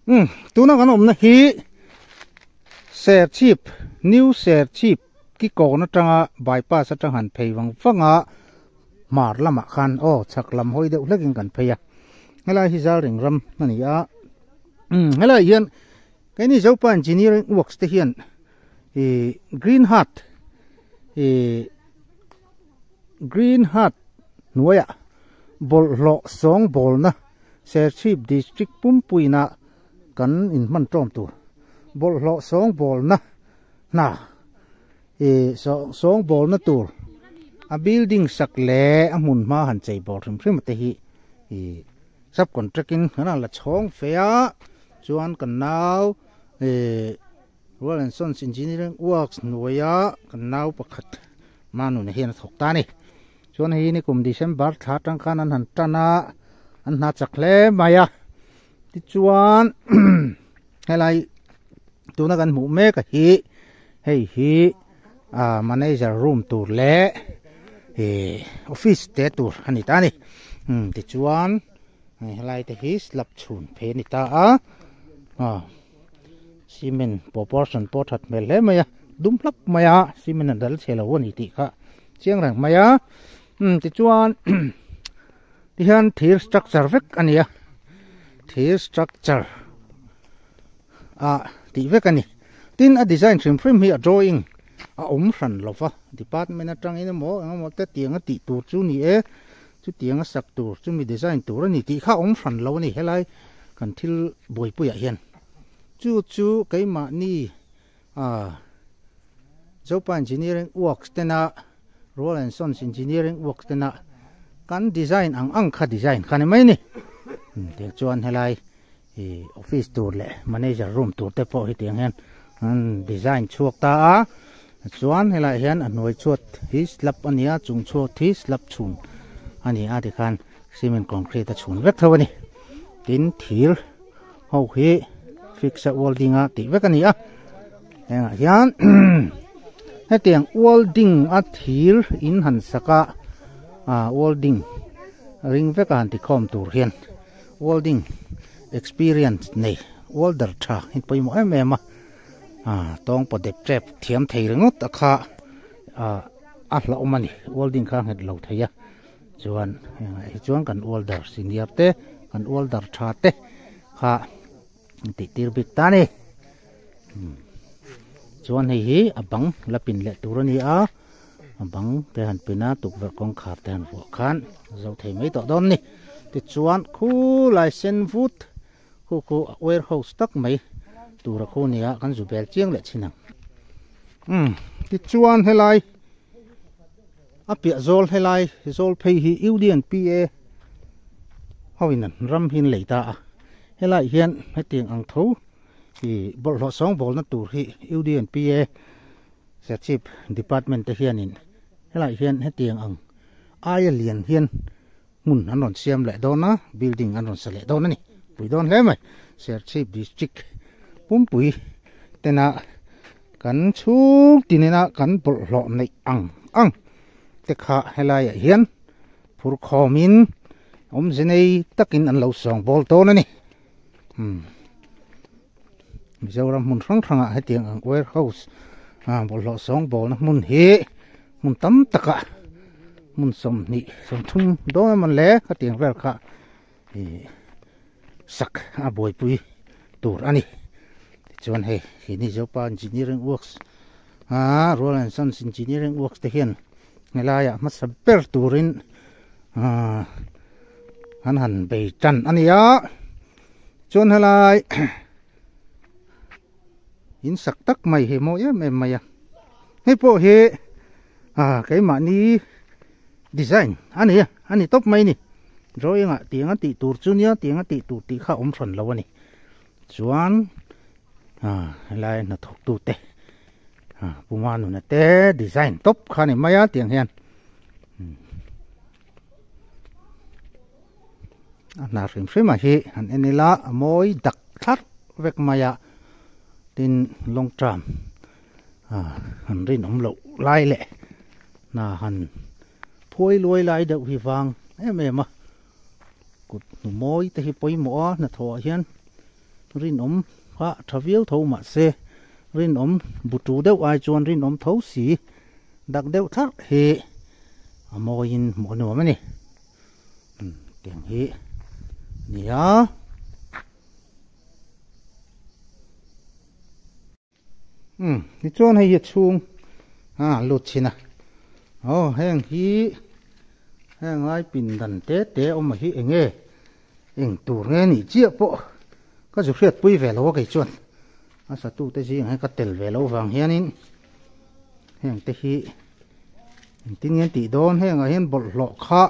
Umm tuna kan awmna hi Serchhip New Serchhip Kikawn atanga bypass atang han phei vang vang a hmar lamah khan aw chhak lam hawi deuh hlekin kan phei a helai hi Zalring ram a ni a umm helaiah hian keini Zopa Engineering Works te hian ih Green Heart ih Green Heart hnuaiah bawlhhlawh sawngbawlna Serchhip District pumpuina kan inhman tawm tur bawlhhlawh sawngbawlna hna ih sawngbawlna tur a building sak leh a hmun hma han chei bawl hrim hrim te hi ih sub contract in kan han la chhawng fe a chuan kan nau ih Royal and Sons Engineering Works hnuaia kan nau pakhat Manuna hian a thawk ta a ni. Chuan hei hi nikum December thla atang khan an han tan a, an hna chak hle mai a. Tichuan helai tuna kan hmuh mek a hi hei hi ah manager room tur leh ih office te tur a ni ta a ni. Tichuan helai te hi slab chhun phei a ni ta a ah. Cement proportion pawh that hmel hle mai a dum hlap mai a cement a dal chhe lo a ni tih kha chiang reng mai a umm tichuan tihian thir structure vek a ni a thir structure ah tih vek a ni tin a design hrim hrim hi a drawing a awm hran lo va department atangin emaw eng emaw te tiang a tih tur chu ni e chutiang a sak tur chumi design tur a ni tih kha a awm hran lo a ni helai kan thil buaipuiah hian. Chu chu keimahni ah Zopa Engineering Works tena Royal and Sons Engineering Works tena kan design ang ang kha design kha ni mai a ni. Tiang chuan helai ih office tur leh manager room tur te pawh hetiang hian an design chhuak ta a chuan helaiah hian a hnuai chhuat hi slab a ni a chung chhuat hi slab chhun a ni a tikhan cement concrete a chhun vek tho a ni tin thir. Ho hi fix a welding a tih vek a ni a hengah hian hetiang welding a thir in han sak a ah welding ring vek a han ti khawm tur hian welding experience nei welder tha hi pawimawh em em a ah tawng paw dep tep thiam thei ringawt a kha ah a hlauhawm a ni welding kha a nghet lo thei a chuan hengah hi chuan kan welder senior te kan welder tha te kha an tih tir bik ta a ni chuan hei hi a bang la pin leh tur a ni a a bang te han pin a tukverh kawngkhar te han vuah khan a zo thei mai tawh dawn a ni tichuan khulai sen vut khu khu warehouse tak mai tura khu a ni a kan zu bel chiang leh chin ang umm tichuan helai. A piah zawl helai zawl phei hi UDNPA ho in an ram hi an lei ta a helaiah hian hetiang ang tho ih bawlhhlawh sawngbawlna tur hi UDNPA Serchhip department te hianin helaiah hian hetiang ang aia lian hian hmun an rawn siam leh dawn a building an rawn sa leh dawn a ni pui dawn hle mai Serchhip district pumpui tena kan chhung tinena kan bawlhhlawh neih ang ang te kha helaiah hian phur khawmin awmze nei takin an lo sawngbawl dawn a ni umm Mizoram hmun hrang hrangah hetiang ang warehouse ah bawlhhlawh sawngbawlna hmun hi hmun tam takah hmun 20 30 dawn a mawn le khatiang vel kha ih sak a buaipui tur a ni tichuan hei hi ni Zopa Engineering Works ah Royal and Sons Engineering Works te hian helaiah hmasa ber turin ah an han bei tan a ni a. Chuan helai in sak tak mai hi mawi em em mai a hei pawh hi ah keimahni design a ni a a ni tawp mai a ni drawing ah tiang a tih tur chu nia tiang a tih tur tih kha a awm hran lo a ni chuan ah helai hnathawk tu te ah Pu Manuna te design tawp kha a ni mai a tiang hian. A hna hrim hrim a hi han en ila a mawi dak thlarh vek mai a tin long term ah han rinawm loh lai leh hna han phuai luai lai deuh hi vang em em a kut hnu mawi te hi pawimawh a hnathawh ah hian. Rinawm kha tha viau tho mahse rinawm bu tu deuh ai chuan rinawm tho si dak deuh thlarh hi a mawiin hmuh a nuam a ni. Umm tiang hi a ni a. Umm tichuan hei hi a chhung a lut chhin a aw heng hi heng lai pindan te te awm a hi eng nge eng tur nge nih chiah pawh ka zu hriat pui ve lo a kei chuan a satu te zingah hian ka tel ve loh vang hianin heng te hi engtin nge an tih dawn hengah hian bawlhhlawh kha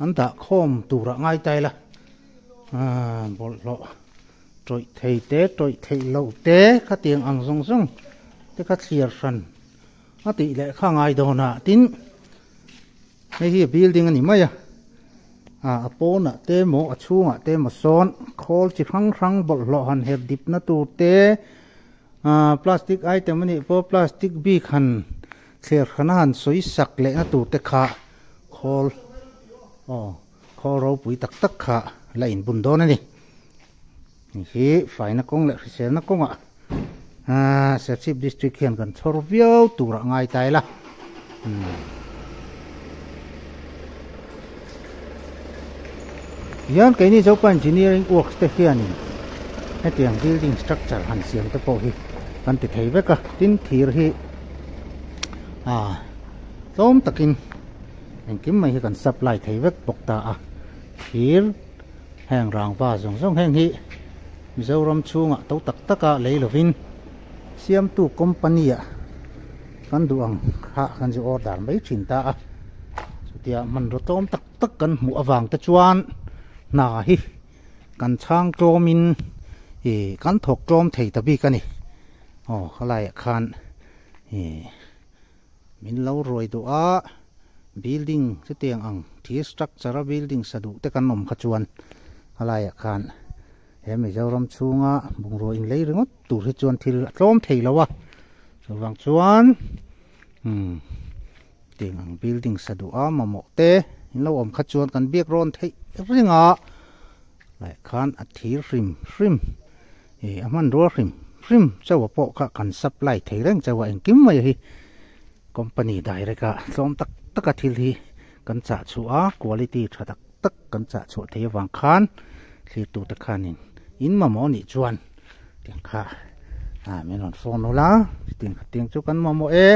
an dah khawm turah ngai ta ila aaa bawlhhlawh. Tawih thei te, tawih theih loh te khatiang ang zawng zawng te kha thliar hran a tih leh kha ngai dawn a, tin hei hi building a ni mai a, ah a pawnah te emaw a chhungah te emaw sawn khawl chi hrang hrang bawlhhlawh han her dip na tur te ah plastic item a nih pawh plastic bik han thliar hran a han sawi sak leh na tur te kha khawl aw khawl ropui tak tak kha la inbun dawn a ni. Hi faina kawng leh hriselna kawngah aaa Serchhip district hian kan chhawr viau turah ngai ta ila umm hian keini Zopa engineering works te hianin hetiang building structure han siam te pawh hi kan ti thei vek a tin thir hi aa tlawm takin engkim mai hi kan supply thei vek bawk ta a thir. Heng rangva zawng zawng heng hi Mizoram chhungah to tak taka lei lovin siamtu company ah kan duh ang kha kan zu order mai thin ta a, chutia hmanraw tlawm tak tak kan hmuh avang te chuan hna hi kan chhang tlawmin ih kan thawk tlawm thei ta bik a ni. Aw khalaiah khan ih. Min lo ruai duh a, building chutiang ang thir structure a building sa duh te kan awm kha chuan a laiah khan he Mizoram chhunga bungrua inlei ringawt tur hi chuan thil a tlawm thei lo a, chuvang chuan umm tiang ang building sa duh a mamawh te in lo awm kha chuan kan biak rawn theih reng a, laiah khan a thir hrim hrim. Ih a hmanrua hrim hrim chauh pawh kha kan supply thei reng chauh a engkim mai hi company direct a tlawm tak tak a thil hi kan chah chhuah a quality tha tak tak kan chah chhuah thei avang khan thlir tu te khanin in mamawh anih chuan tiang kha ah min rawn phone ula chutiang khatiang chu kan mamawh e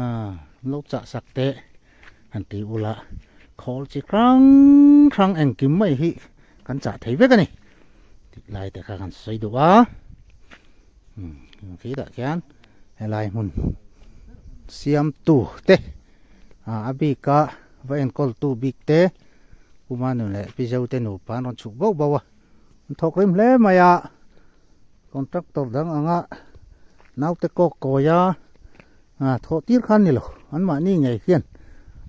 ah lo chah sak teh han ti ula khawl chi hrang hrang engkim mai hi kan chah thei vek a ni. Tih lai te kha kan sawi duh a umm khi tah khian helai hmun siamtu te ah a bik a va enkawl tu bik te Puma nu leh Pi Zo te nupa an rawn chhuk bauh bauh a an thawk rim hle mai a contractor dang anga naute kawk kawi a ah thawh tir khan ni lo an mahni ngei hian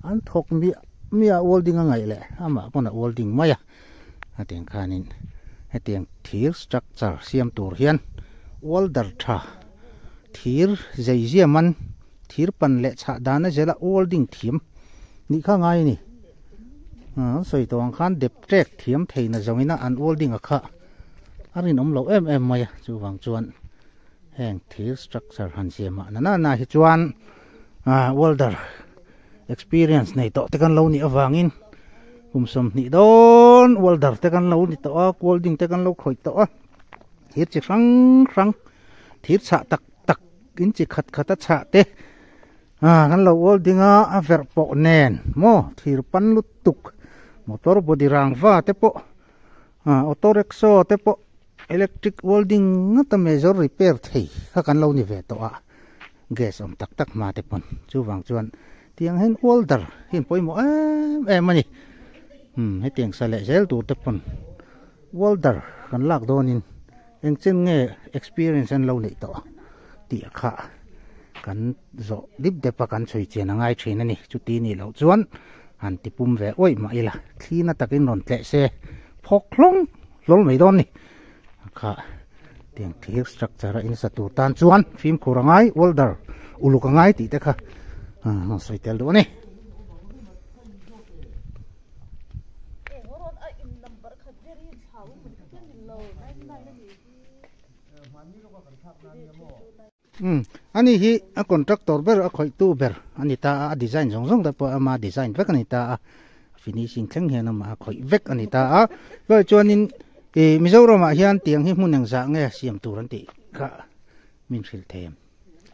an thawk miah miah a welding a ngaih leh amah pawn a welding mai a. Hetiang khanin hetiang thir structure siam tur hian welder tha thir zei ziam an thir pan leh chhah dan a zela welding thiam nih kha ngai a ni. An sawi tawh ang khan dep trek thiam thei na zawngin a an welding a kha a rinawm loh em em mai a chuvang chuan heng thir structure han siam ah na na hi chuan welder experience nei tawh te kan lo nih avangin kum sawmhnih dawn welder te kan lo ni tawh a welding te kan lo khawih tawh a thir chi hrang hrang thir chhah tak tak in chi khat khat a chhah te ah kan lo welding a a verh pawh nen maw thir pan lutuk motor body rangva te pawh ah auto rickshaw te pawh electric welding ngata major repair thei kha kan lo ni ve tawh a. Gas awm tak tak hma te pawn chuvang chuan tiang hian welder hi an pawimawh em em a ni umm hetiang sa leh zel tur te pawn welder kan lak dawnin eng chen nge experience an lo neih tawh tih a kha kan zawh dip dep a kan chhui chian a ngai thin a ni chuti nih loh chuan han ti pum ve uaih mah ila thli na takin rawn tleh se phawk hlawng hlawl mai dawn a ni a kha. Tiang thir structure a insa tur tan chuan fimkhur a ngai welder uluk a ngai tih te kha a sawi tel duh a ni. Umm ani hi a contractor ber a khawihtu ber a ni ta a a design zawng zawng te pawh ama design vek a ni ta a finishing thleng hian amah a khawih vek a ni ta a chuai chuanin ih Mizoram ah hian tiang hi hmun engzah nge siam tur an tih kha min hrilh thei em?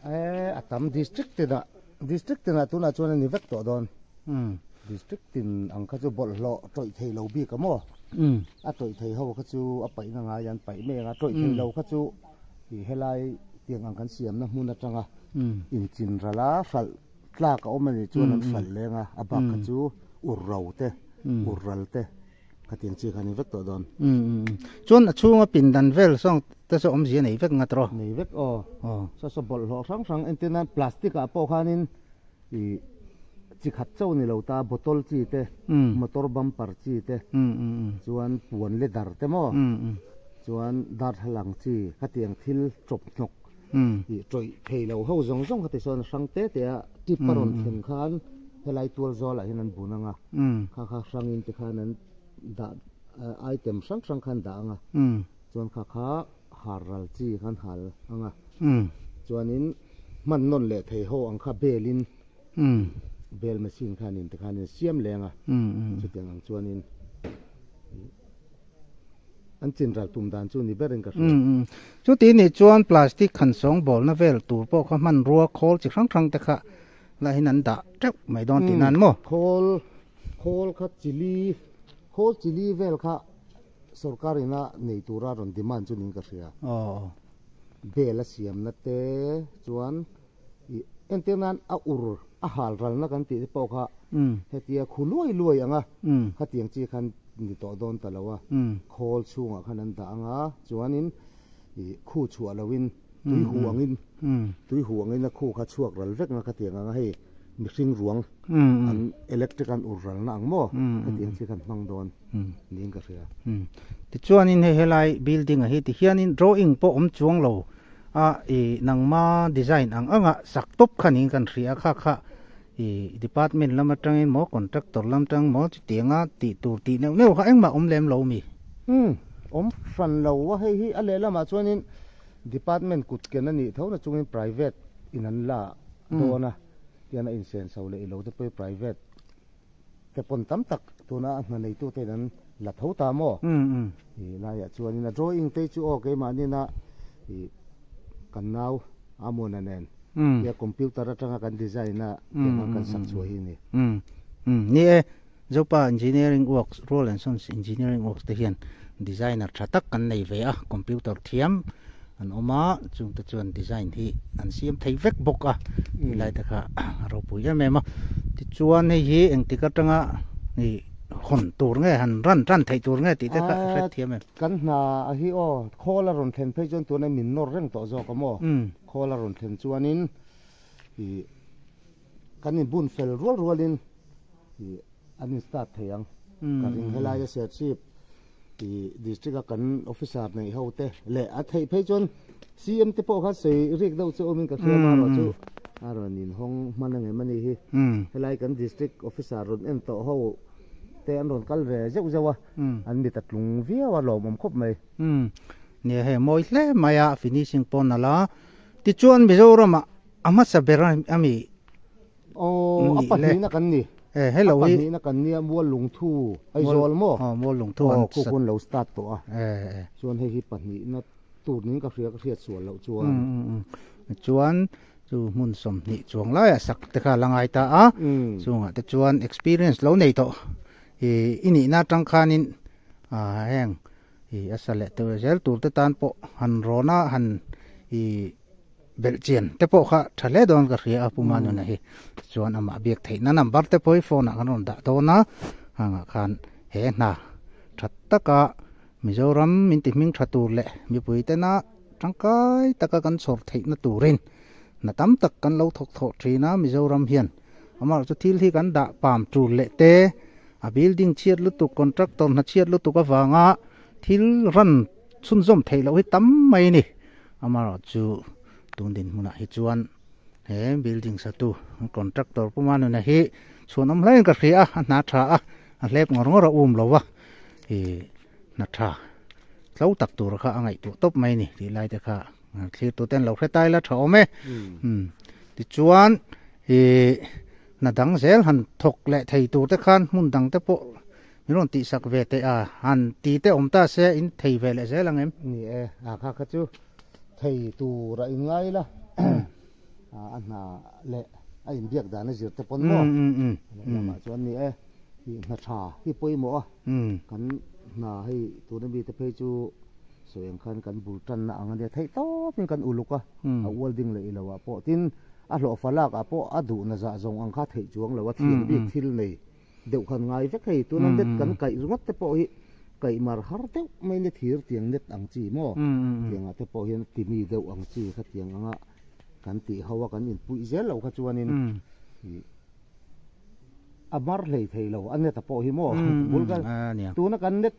E a tam district tinah district tinah tunah chuan a ni vek tawh dawn. Umm. District tin ang kha chu bawlhhlawh tawih thei lo bik a maw? Umm. A tawih thei ho kha chu a paihna ngai an paih mek a, tawih thei lo kha chu ih helai tiang ang kan siamna hmun atanga inchin ral a hralh tlak a awm a nih chuan an hralh leng a, a bak kha chu ur ro te, ur ral te khatiang chi kha a ni vek tawh dawn. Chuan a chhunga pindan vel sawng te chu awmzia nei vek ngat rawh. Nei vek aw. Saw saw bawlhhlawh hrang hrang entir nan plastic ah pawh khanin ih chi khat chauh ni lo ta bottle chi te, motor bumper chi te, chuan puan leather te maw, chuan darthlalang chi khatiang thil chawp hnawk ih tawih thei lo ho zawng zawng kha ti sawn hrang te te a tip a rawn thlen khan helai tual zawlah hian an bun ang a, kha kha hrangin te khan an dah item hrang hrang khan dah ang a, chuan kha kha har ral chi khan hal ang a, chuanin hman nawn leh thei ho ang kha belin bel machine khanin tikhanin siam leng a, chutiang ang chuanin an chin ral tum dan chu ni berin ka hria. Chuti nih chuan plastic han sawng bawlna vel tur pawh kha hmanrua khawl chi hrang hrang te kha lahin an dah teuh mai dawn tih nan maw? Khawl, khawl kha chili, khawl chili vel kha Sorkar ina nei tura rawn demand chu niin ka hria. Bel a siamna te chuan ih entir nan a ur a hal ralna kan tih te pawh kha hetia khu luai luai ang a, khatiang chi khan ni tawh dawn ta lo a, khawl chhungah khan an dah ang a, chuanin ih khu chhuah loin tui hu angin tui hu angin a khu kha chhuak ral vek ang a khatiang ang a hei mihring ruang an electric an ur ralna ang maw khatiang chi khan hmang dawn. Niin ka hria. Tichuanin hei helai building ah hi tihianin drawing pawh awm chuang lo a ih nangma design ang anga sak tawp kha niin kan hria a kha kha ih department lam atangin maw contractor lam atang maw chutianga tih tur tih neuh neuh kha engmah awm lem lo mi. Umm awm hran lo a hei hi a lehlamah chuanin department kut ken a nih tho na chungin private in an la dawn a tian a insenso leh ilo te pawh hi private Te pawn tam tak tuna a hna neitu te'n an la tho ta maw? Ih laiah chuanin a drawing te chu aw keimahnin a ih kan nau Amona nen tia computer atanga kan design a tiang ang kan sak chhuah hi a ni. Ni e, Zopa Engineering Works, Roll and Sons Engineering Works te hian designer tha tak kan nei ve a, computer thiam an awm a, chungte chuan design hi an siam thei vek bawk a tilai te kha a ropui em em a tichuan hei hi engtik atanga ih hawn tur nge han ran tan theih tur nge tih te kha hret thiam em. Kan hna a hi aw khawl a rawn thlen phei chuan tuna min nawr reng tawh zawk a maw khawl a rawn thlen chuanin ih kan inbun fel rual rualin ih an in start thei ang ka ring helaia serchhip Ih district a kan officer neih ho te leh a theih phei chuan CM te pawh kha sawi rik deuh chu awmin ka hria marawh chu a rawn inhawng hman ang em a ni hi. Helai kan district officer rawn en tawh ho te an rawn kal ve zeuh zeuh a, an mit a tlung viau a lawmawm khawp mai. Nia hei mawi hle mai a finishing pawh nalh a, tichuan Mizoramah a hmasa ber a mi Aw, a pahnihna kan ni. Eh, hello hi. A pahnihna kan nia, Mual Lungthu, Aizawl maw? Aw, Mual Lungthu an sat. Aw, khu hun lo start tawh a. Eh, eh. Chuan hei hi pahnihna tur niin ka hria, ka hriat sual loh chuan. Um, um, chuan chu hmun 20 chuang laiah sak te kha la ngai ta a. Chungah te chuan experience lo nei tawh. I i nihna atang khanin ah heng i a sa leh tur zel tur te tan pawh han rawn a han i Belhchian te pawh kha tha hle dawn ka hria a Pu Manuna hi chuan amah biak theihna number te pawh hi phone ah kan rawn dah dawn a hangah khan he hna tha taka Mizoram min ti hming tha tur leh mipui tena tangkai taka kan chhawr theihna turin hna tam tak kan lo thawk thawh thin a Mizoram hian amah chu thil hi kan dah pam tur leh te a building chhiat lutuk contractor hna chhiat lutuk avanga thil ran chhunzawm theih loh hi tam mai a ni. Amaherawhchu tun dinhmunah hi chuan he building satu contractor Pu Manuna hi chhuanawm hle in ka hria a, a hna tha a, a hlep ngawr ngawr a um lo a, ih hna tha tlo tak tur kha a ngaihtuah tawp mai a ni tih lai te kha thlir tu ten lo hre tai la tha awm e. Tichuan ih hna dang zel han thawk leh thei tur te khan hmun dang te pawh min rawn tihsak ve teh a, han ti te awm ta se in thei ve leh zel ang em? Ni e, a kha kha chu thei tur a inngai la, a hna leh a inbiak dan a zir te pawn maw? Lamah chuan ni e, hna tha hi pawimawh a, kan hna hei tuna mite phei chu sawi ang khan kan bul tanna ang a nia theih tawpin kan uluk a, a ual ding leh ilo ah pawh tin a hlawhfa lak ah pawh a duhna zah zawng ang kha theih chuang lo a thiam bik thil nei deuh khan ngai vek hei tuna net kan kaih ringawt te pawh hi kaih mar har deuh mai nia thir tiang net ang chi maw tiang ah te pawh hian timi deuh ang chi kha tiang anga kan tih ho a kan inpuih zel lo kha chuanin ih a mar hlei thei lo a net a pawh hi maw bul kan tuna kan net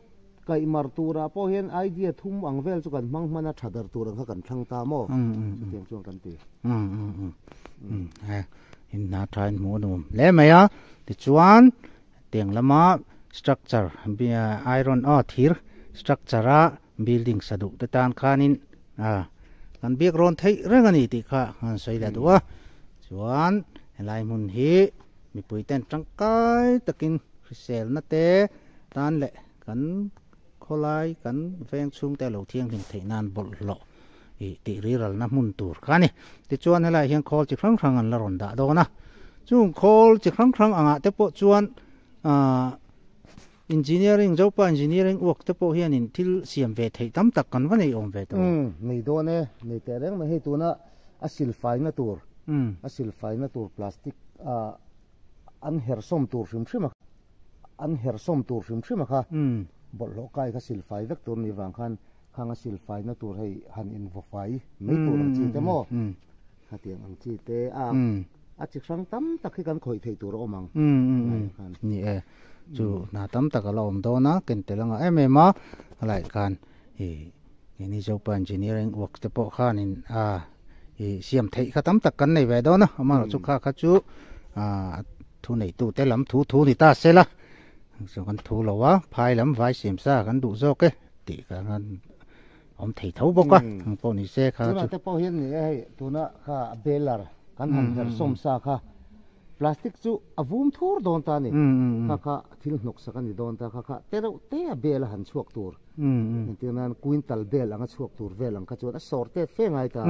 kaih mar turah pawh hian idea thum ang vel chu kan hmang hman a tha ber tur ang kha kan thlang ta maw chutiang chuan kan ti. In hna tha in hmuh a nuam hle mai a tichuan tiang lama structure iron aw thir structure a building sa duh te tan khanin kan biak rawn theih reng a ni tih kha an sawi leh duh a chuan helai hmun hi mipui ten tangkai takin hriselna te tan leh kan khawlai kan veng chhungte a lo thianghlim theih nan bawlhhlawh ih tih riralna hmun tur kha a ni. Tichuan helaiah hian khawl chi hrang hrang an la rawn dah dawn a, chung khawl chi hrang hrang angah te pawh chuan ahh engineering Zopa engineering work te pawh hianin thil siam ve theih tam tak kan va nei awm ve tawh. Umm nei dawn e, nei teh reng mai hei tuna a silfaina tur a silfaina tur plastic ah an hersawm tur hrim hrim a. An hersawm tur hrim hrim a kha bawlhhlawh kai kha silfai vek tur ni vang khan khang a silfaina tur hei han invawfai mai tur ang chi te maw khatiang ang chi te a a chi hrang tam tak hi kan khawih theih tur a awm ang helaiah khan. Ni e, chu hna tam tak a la awm dawn a, ken tel anga em em a, helaiah khan ih keini Zopa Engineering Works te pawh khanin a ih siam theih kha tam tak kan nei ve dawn a, amaherawhchu kha kha chu ah Thu neihtute lam thu thu ni ta se la, chu kan thu lo a, phai lam vai siam sa kan duh zawk e tih kha an awm thei tho bawk a, ang pawh ni se kha chu. Tunah te pawh hian ni e hei tuna kha baler kan han her sawm sa kha plastic chu a vum thur dawn ta a ni, kha kha thil hnawk sak a ni dawn ta, kha kha te reuh te a bel a han chhuak tur. Engtir nan quintal bel anga chhuak tur vel ang kha chuan a sawr tet fe ngai ta.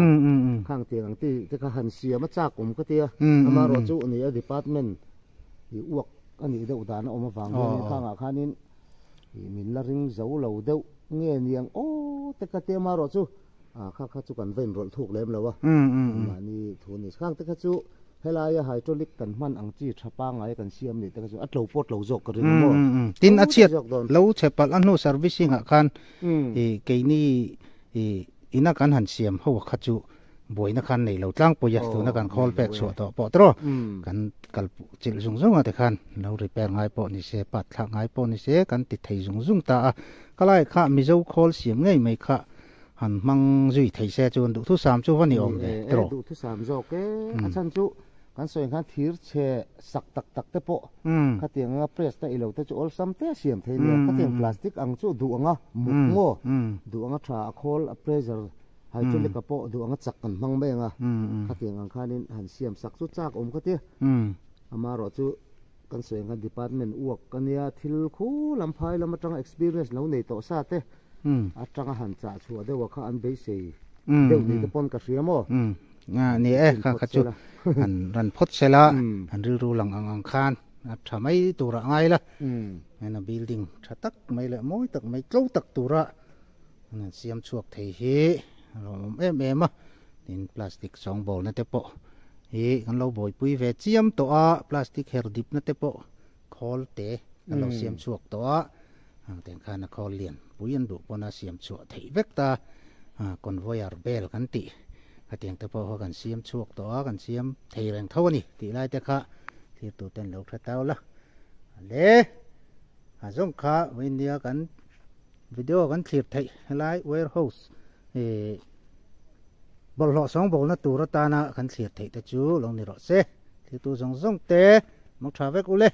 Khang tiang ang ti te kha han siam a chak awm ka tia. Amaherawh chu ni a department i uak a nih deuh dan a awm avang hianin khangah khanin i min la ring zo lo deuh nge niang aw te ka tia amaherawh chu kha kha chu kan va inrawlh thuk lem lo a. Mahni thu a ni. Khang te kha chu Helaia hydraulic kan hman ang chi tha pangngai kan siam nih te kha chu a tlo pawh tlo zawk ka ring maw? Tin a chhiat lo chhe palh a hnu servicing ah khan i keini i ina kan han siam ho kha chu buaina khan nei lo tlangpui a tuna kan khawl pek chhuah tawh pawh tawh kan kal chilh zung zung a tikhan lo repair ngai pawh ni se pat thlak ngai pawh ni se kan ti thei zung zung ta a khalai kha Mizo khawl siam ngei mai kha Han hmang zui thei se chuan duhthusam chu va ni awm ve tawh. Ni e, duhthusam zawk e. A chhan chu kan sawi ang khan thir chhe sak tak tak te pawh khatiang anga press na ilo te chu awlsam te a siam thei nia. Khatiang plastic ang chu duh anga muk maw, duh anga tha a khawl a pressure hydraulic a pawh duh anga chak kan hmang mai anga khatiang ang khanin han siam sak chu chak awm ka tia. Amaherawh chu kan sawi ang khan department work ania thil khu lam phai lam atanga experience lo nei tawh sa te Atanga han chah chhuah deuh a kha an beisei deuh ni te pawn ka hria maw? Ni e, kha kha chu han ran phawt se la, an rilru lang ang ang khan a tha mai turah ngai la. Hena building tha tak mai leh mawi tak mai tlo tak tura an han siam chhuak thei hi a lawmawm em em a. Tin, plastic sawngbawlna te pawh hi kan lo buaipui ve chiam tawh a, plastic her dipna te pawh khawl te kan lo siam chhuak tawh a. Ang ten khan a khawl lian pui an duh pawn a siam chhuah theih vek ta a conveyor belt kan tih khatiang te pawh kha kan siam chhuak tawh a kan siam thei reng tho a ni tih lai te kha thlir tur ten lo hre tau la le a zawng kha vawiin kan video kan thlir theih helai warehouse ih bawlhhlawh sawngbawlna tur atana kan thlir theih te chu lo ni rawh se thlir tur zawng zawng te mawng tha vek u le.